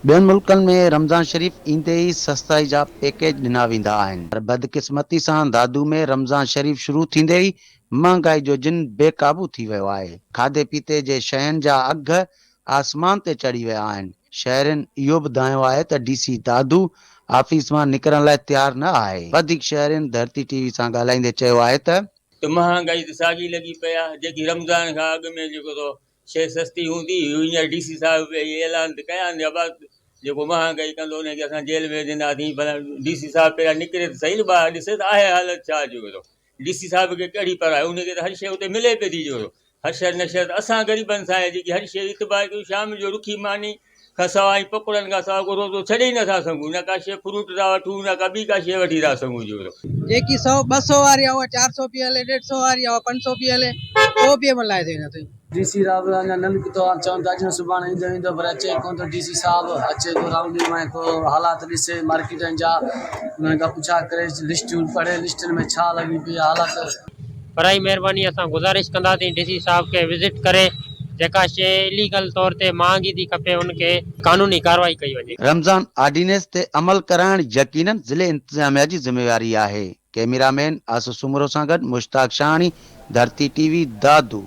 ٻين ملڪن ۾ رمضان شريف ايندي ئي سستائي جا پيڪيج ڏنا ويندا آهن پر بدقسمتي سان دادو ۾ رمضان شريف شروع ٿيندي ئي مهانگائي جو جن بي قابو ٿي ويو آهي. کاڌي پيتي جي شين جا اگهه آسمان تي چڙهي ويا آهن. شهرين اهو به دانهيو آهي ته ڊي سي دادو آفيس مان نڪرڻ لاء تيار نه آهي. وڌيڪ شهرين ڌرتي ٽي وي سان ڳالهائيندي چيو آهي ته. ته مهانگائي ته ساڳي لڳي پئي آهي جيڪي رمضان کان اڳ ۾ جيڪو سو شيء سستي هوندي هئي، هينئر ڊي سي صاحب به اهي اعلان ته ڪيا آهن ته ابا جيڪو مهانگائي ڪندو ان کي اسان جيل ۾ وجهنداسين پر ڊي سي صاحب پهريان نڪري ته سهي نه ٻاهر ڏسي ته آهي حالت ڇا جو ڊي سي صاحب کي ڪهڙي پرواهه آهي ان کي ته هر شيء اتي ملي پئي ٿي جو هر شيء نه شيء ته اسان غريبن سان آهي جيڪي هر شيء اعتبار ڪيون شام جو رکي ماني کان سواء ۽ پڪوڙن کان سواء ڪو روزو ڇڏي ئي نٿا سگهون نه ڪا شيء فروٽ ٿا وٺون نه ڪا ٻي ڪا شيء وٺي ٿا سگهون جو. جيڪي سئو ٻه سئو واري آ اها چار سئو پئي هلي ڏيڍ سئو واري آ اها پنج سئو پئي هلي ڪو به عمل ناهي ٿئي نٿي. ڊي سي صاحب اڃا نه نڪتو آ چون ٿا اڄ نه سڀاڻي ايندو ايندو پر اچي ڪون ٿو ڊي سي صاحب اچي ڪو رائونڊ ۾ ڪو حالات ڏسي مارڪيٽن جا انهن کان پڇا ڪري لسٽون پڙهي لسٽن ۾ ڇا لڳي پئي آ حالات. برائي مهرباني اسان گذارش ڪنداسين ڊي سي صاحب کي وزٽ ڪري جيڪا شي اليگل طور تي مهانگي ٿي کپي ان کي قانوني ڪارروائي ڪئي وڃي. رمضان آرڊيننس تي عمل ڪرائڻ يقينن ضلعي انتظاميا جي ذميواري آهي. ڪئميرا مين آصف سومرو سان گڏ مشتاق شاهاڻي، ڌرتي ٽي وي، دادو.